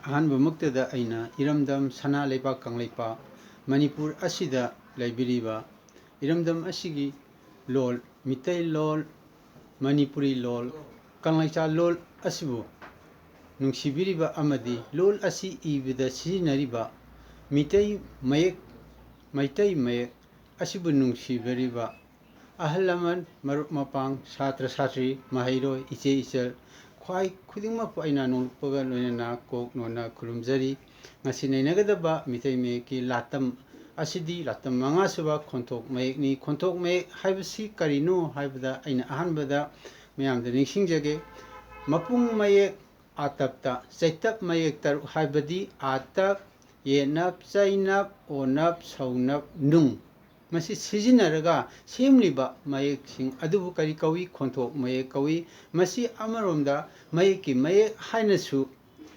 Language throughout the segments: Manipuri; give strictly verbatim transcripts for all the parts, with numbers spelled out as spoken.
ꯑꯍꯥꯟꯕꯃꯛꯇꯗ ꯑꯩꯅ ꯏꯔꯝꯗꯝ ꯁꯅꯥ ꯂꯩꯕꯥꯛ ꯀꯪꯂꯩꯄꯥꯛ ꯃꯅꯤꯄꯨꯔ ꯑꯁꯤꯗ ꯂꯩꯕꯤꯔꯤꯕ ꯏꯔꯝꯗꯝ ꯑꯁꯤꯒꯤ ꯂꯣꯜ, ꯃꯤꯇꯩ ꯂꯣꯜ, ꯃꯅꯤꯄꯨꯔꯤ ꯂꯣꯜ, ꯀꯪꯂꯩꯆꯥ ꯂꯣꯜ ꯑꯁꯤꯕꯨ ꯅꯨꯡꯁꯤꯕꯤꯔꯤꯕ ꯑꯃꯗꯤ ꯂꯣꯜ ꯑꯁꯤ ꯏꯕꯗ ꯁꯤꯖꯤꯟꯅꯔꯤꯕ ꯃꯤꯇꯩ ꯃꯌꯦꯛ, ꯃꯩꯇꯩ ꯃꯌꯦꯛ ꯑꯁꯤꯕꯨ ꯅꯨꯡꯁꯤꯕꯤꯔꯤꯕ ꯑꯍꯜ ꯂꯃꯟ, ꯃꯔꯨꯞ ꯃꯄꯥꯡ, ꯁꯥꯇ꯭ꯔ ꯁꯥꯇ꯭ꯔꯤ, ꯃꯍꯩꯔꯣꯏ, ꯏꯆꯦ ꯏꯆꯜ, ꯈ꯭ꯋꯥꯏ ꯈꯨꯗꯤꯡꯃꯛꯄꯨ ꯑꯩꯅ ꯅꯣꯡꯂꯨꯛꯄꯒ ꯂꯣꯏꯅꯅ ꯀꯣꯛ ꯅꯣꯟꯅ ꯈꯨꯔꯨꯝꯖꯔꯤ꯫ ꯉꯁꯤ ꯅꯩꯅꯒꯗꯕ ꯃꯤꯇꯩ ꯃꯌꯦꯛꯀꯤ ꯂꯥꯇꯝ ꯑꯁꯤꯗꯤ ꯂꯥꯇꯝ ꯃꯉꯥꯁꯨꯕ ꯈꯣꯟꯊꯣꯛ ꯃꯌꯦꯛꯅꯤ꯫ ꯈꯣꯟꯊꯣꯛ ꯃꯌꯦꯛ ꯍꯥꯏꯕꯁꯤ ꯀꯔꯤꯅꯣ ꯍꯥꯏꯕꯗ ꯑꯩꯅ ꯑꯍꯥꯟꯕꯗ ꯃꯌꯥꯝꯗ ꯅꯤꯡꯁꯤꯡꯖꯒꯦ꯫ ꯃꯄꯨꯡ ꯃꯌꯦꯛ ꯑꯥꯇꯞꯇ ꯆꯩꯇꯞ ꯃꯌꯦꯛ ꯇꯔꯨꯛ ꯍꯥꯏꯕꯗꯤ ꯑꯥꯇꯞ, ꯌꯦꯠꯅꯞ, ꯆꯩꯅꯞ, ꯑꯣꯅꯞ, ꯁꯧꯅꯞ, ꯅꯨꯡ꯫ ꯃꯁꯤ ꯁꯤꯖꯤꯟꯅꯔꯒ ꯁꯦꯝꯂꯤꯕ ꯃꯌꯦꯛꯁꯤꯡ ꯑꯗꯨꯕꯨ ꯀꯔꯤ ꯀꯧꯏ? ꯈꯣꯟꯊꯣꯛ ꯃꯌꯦꯛ ꯀꯧꯏ꯫ ꯃꯁꯤ ꯑꯃꯔꯣꯝꯗ ꯃꯌꯦꯛꯀꯤ ꯃꯌꯦꯛ ꯍꯥꯏꯅꯁꯨ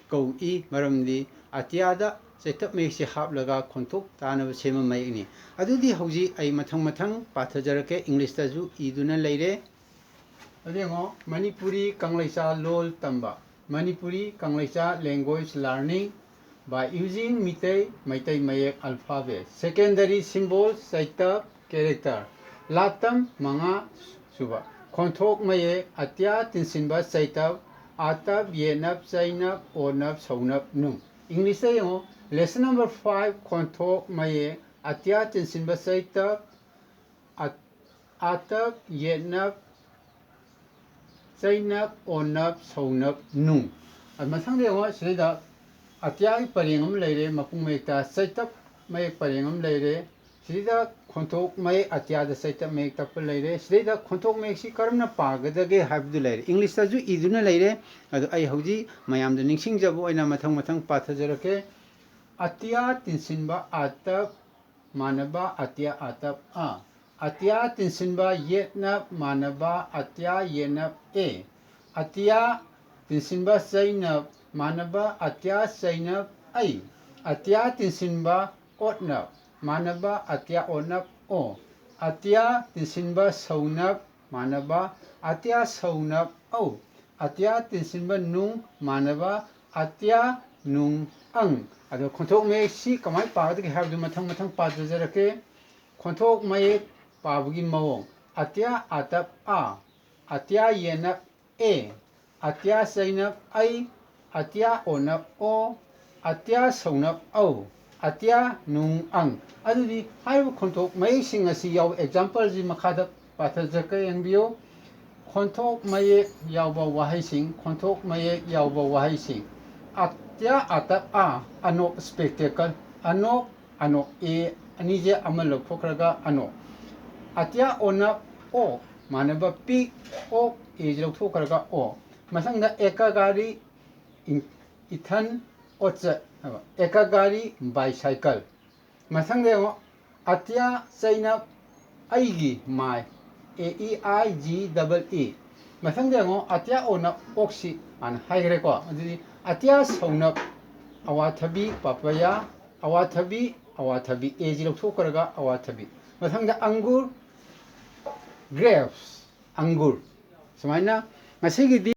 ꯀꯧꯏ, ꯃꯔꯝꯗꯤ ꯑꯇꯤꯌꯥꯗ ꯆꯩꯇꯞ ꯃꯌꯦꯛꯁꯦ ꯍꯥꯞꯂꯒ ꯈꯣꯟꯊꯣꯛ ꯇꯥꯅꯕ ꯁꯦꯝꯕ ꯃꯌꯦꯛꯅꯤ꯫ ꯑꯗꯨꯗꯤ ꯍꯧꯖꯤꯛ ꯑꯩ ꯃꯊꯪ ꯃꯊꯪ ꯄꯥꯊꯖꯔꯛꯀꯦ, ꯏꯪꯂꯤꯁꯇꯁꯨ ꯏꯗꯨꯅ ꯂꯩꯔꯦ꯫ ꯑꯗꯨ ꯌꯦꯡꯉꯣ, ꯃꯅꯤꯄꯨꯔꯤ ꯀꯪꯂꯩꯆꯥ ꯂꯣꯜ ꯇꯝꯕ, Manipuri ꯀꯪꯂꯩꯆꯥ language learning by using Meitei, Meitei ꯃꯌꯦꯛ alphabet, secondary symbol ꯆꯩꯇꯞ character, ꯂꯥꯇꯝ ꯃꯉꯥ ꯁꯨꯕ, ꯈꯣꯟꯊꯣꯛ ꯃꯌꯦꯛ ꯑꯇꯤꯌꯥ ꯇꯤꯟꯁꯤꯟꯕ ꯆꯩꯇꯞ, ꯑꯥꯇꯞ, ꯌꯦꯠꯅꯞ, ꯆꯩꯅꯞ, ꯑꯣꯅꯞ, ꯁꯧꯅꯞ, ꯅꯨꯡ꯫ ꯏꯪꯂꯤꯁꯇ ꯌꯦꯡꯉꯣ, lesson number five, ꯈꯣꯟꯊꯣꯛ ꯃꯌꯦꯛ ꯑꯇꯤꯌꯥ ꯇꯤꯟꯁꯤꯟꯕ ꯆꯩꯇꯞ, ꯑꯥꯇꯞ, ꯌꯦꯠꯅꯞ, ꯆꯩꯅꯞ, ꯑꯣꯅꯞ, ꯁꯧꯅꯞ, ꯅꯨꯡ꯫ ꯑꯗꯨ ꯃꯊꯪꯗ ꯌꯦꯡꯉꯣ, ꯁꯤꯗꯩꯗ ꯑꯇꯤꯌꯥꯒꯤ ꯄꯔꯦꯡ ꯑꯃ ꯂꯩꯔꯦ, ꯃꯄꯨꯡ ꯃꯌꯦꯛꯇ ꯆꯩꯇꯞ ꯃꯌꯦꯛ ꯄꯔꯦꯡ ꯑꯃ ꯂꯩꯔꯦ꯫ ꯁꯤꯗꯩꯗ ꯈꯣꯟꯊꯣꯛ ꯃꯌꯦꯛ ꯑꯇꯤꯌꯥꯗ ꯆꯩꯇꯞ ꯃꯌꯦꯛ ꯇꯞꯄ ꯂꯩꯔꯦ꯫ ꯁꯤꯗꯩꯗ ꯈꯣꯟꯊꯣꯛ ꯃꯌꯦꯛꯁꯤ ꯀꯔꯝꯅ ꯄꯥꯒꯗꯒꯦ ꯍꯥꯏꯕꯗꯨ ꯂꯩꯔꯦ꯫ ꯏꯪꯂꯤꯁꯇꯁꯨ ꯏꯗꯨꯅ ꯂꯩꯔꯦ꯫ ꯑꯗꯨ ꯑꯩ ꯍꯧꯖꯤꯛ ꯃꯌꯥꯝꯗ ꯅꯤꯡꯁꯤꯡꯖꯕ ꯑꯣꯏꯅ ꯃꯊꯪ ꯃꯊꯪ ꯄꯥꯊꯖꯔꯛꯀꯦ꯫ ꯑꯇꯤꯌꯥ ꯇꯤꯟꯁꯤꯟꯕ ꯑꯥꯇꯞ ꯃꯥꯟꯅꯕ ꯑꯇꯤꯌꯥ ꯑꯥꯇꯞ ꯑ꯫ ꯑꯇꯤꯌꯥ ꯇꯤꯟꯁꯤꯟꯕ ꯌꯦꯠꯅꯞ ꯃꯥꯟꯅꯕ ꯑꯇꯤꯌꯥ ꯌꯦꯠꯅꯞ ꯑꯦ꯫ ꯑꯇꯤꯌꯥ ꯇꯤꯟꯁꯤꯟꯕ ꯆꯩꯅꯞ ꯃꯥꯟꯅꯕ ꯑꯇꯤꯌꯥ ꯆꯩꯅꯞ ꯑꯩ꯫ ꯑꯇꯤꯌꯥ ꯇꯤꯟꯁꯤꯟꯕ ꯑꯣꯠꯅꯞ ꯃꯥꯟꯅꯕ ꯑꯇꯤꯌꯥ ꯑꯣꯠꯅꯞ ꯑꯣ꯫ ꯑꯇꯤꯌꯥ ꯇꯤꯟꯁꯤꯟꯕ ꯁꯧꯅꯞ ꯃꯥꯟꯅꯕ ꯑꯇꯤꯌꯥ ꯁꯧꯅꯞ ꯎ꯫ ꯑꯇꯤꯌꯥ ꯇꯤꯟꯁꯤꯟꯕ ꯅꯨꯡ ꯃꯥꯟꯅꯕ ꯑꯇꯤꯌꯥ ꯅꯨꯡ, ꯑꯪ꯫ ꯑꯗꯣ ꯈꯣꯟꯊꯣꯛ ꯃꯌꯦꯛꯁꯤ ꯀꯃꯥꯏꯅ ꯄꯥꯒꯗꯒꯦ ꯍꯥꯏꯕꯗꯨ ꯃꯊꯪ ꯃꯊꯪ ꯄꯥꯖꯖꯔꯛꯀꯦ꯫ ꯈꯣꯟꯊꯣꯛ ꯃꯌꯦꯛ ꯄꯥꯕꯒꯤ ꯃꯑꯣꯡ: ꯑꯇ꯭ꯌꯥ ꯑꯥꯇꯞ ꯑꯥ, ꯑꯇ꯭ꯌꯥ ꯌꯦꯅꯞ ꯑꯦ, ꯑꯇ꯭ꯌꯥ ꯆꯩꯅꯞ ꯑꯩ, ꯑꯇ꯭ꯌꯥ ꯑꯣꯅꯞ ꯑꯣ, ꯑꯇ꯭ꯌꯥ ꯁꯧꯅꯞ ꯑꯧ, ꯑꯇ꯭ꯌꯥ ꯅꯨꯡ ꯑꯪ꯫ ꯑꯗꯨꯗꯤ ꯍꯥꯏꯔꯤꯕ ꯈꯣꯟꯊꯣꯛ ꯃꯌꯦꯛꯁꯤꯡ ꯑꯁꯤ ꯌꯥꯎꯕ ꯑꯦꯛꯖꯥꯝꯄꯜꯁꯤ ꯃꯈꯥꯗ ꯄꯥꯊꯖꯔꯛꯀꯦ, ꯌꯦꯡꯕꯤꯌꯨ꯫ ꯈꯣꯟꯊꯣꯛ ꯃꯌꯦꯛ ꯌꯥꯎꯕ ꯋꯥꯍꯩꯁꯤꯡ, ꯈꯣꯟꯊꯣꯛ ꯃꯌꯦꯛ ꯌꯥꯎꯕ ꯋꯥꯍꯩꯁꯤꯡ: ꯑꯇ꯭ꯌꯥ ꯑꯥꯇꯞ ꯑꯥ, ꯑꯅꯣꯛ ꯁ꯭ꯄꯦꯛꯇꯦꯀꯜ, ꯑꯅꯣꯛ, ꯑꯅꯣꯛ ꯑꯦ ꯑꯅꯤꯁꯦ ꯑꯃ ꯂꯧꯊꯣꯛꯈ꯭ꯔꯒ ꯑꯅꯣꯛ꯫ ꯑꯇ꯭ꯌꯥ ꯑꯣꯅꯞ ꯑꯣꯛ, ꯃꯥꯟꯅꯕ ꯄꯤꯛ, ꯑꯣꯛ ꯑꯦꯁꯦ ꯂꯧꯊꯣꯛꯈ꯭ꯔꯒ ꯑꯣ꯫ ꯃꯊꯪꯗ ꯑꯦꯀꯥ ꯒꯥꯔꯤ, ꯏ-, ꯏꯊꯟ, ꯑꯣꯠꯆꯠ ꯍꯥꯏꯕ꯫ ꯑꯦꯀꯥ ꯒꯥꯔꯤ, ꯕꯥꯏꯁꯥꯏꯀꯜ꯫ ꯃꯊꯪꯗ ꯌꯦꯡꯉꯣ, ꯑꯇ꯭ꯌꯥ ꯆꯩꯅꯞ ꯑꯩꯒꯤ ꯃꯥꯏ, ꯑꯦ ꯏ ꯑꯥꯏ ꯖꯤ ꯗꯕꯜ ꯏ꯫ ꯃꯊꯪꯗ ꯌꯦꯡꯉꯣ, ꯑꯇ꯭ꯌꯥ ꯑꯣꯅꯞ ꯑꯣꯛꯁꯤ ꯍꯥꯟꯅ ꯍꯥꯏꯈ꯭ꯔꯦꯀꯣ꯫ ꯑꯗꯨꯗꯤ ꯑꯇ꯭ꯌꯥ ꯁꯧꯅꯞ ꯑꯋꯥꯊꯕꯤ, ꯄꯥꯄꯌꯥ, ꯑꯋꯥꯊꯕꯤ, ꯑꯋꯥꯊꯕꯤ, ꯑꯦꯁꯤ ꯂꯧꯊꯣꯛꯈ꯭ꯔꯒ ꯑꯋꯥꯊꯕꯤ꯫ ꯃꯊꯪꯗ ꯑꯪꯒꯨꯔ, grapes, ꯑꯪꯒꯨꯔ꯫ ꯁꯨꯃꯥꯏꯅ ꯉꯁꯤꯒꯤꯗꯤ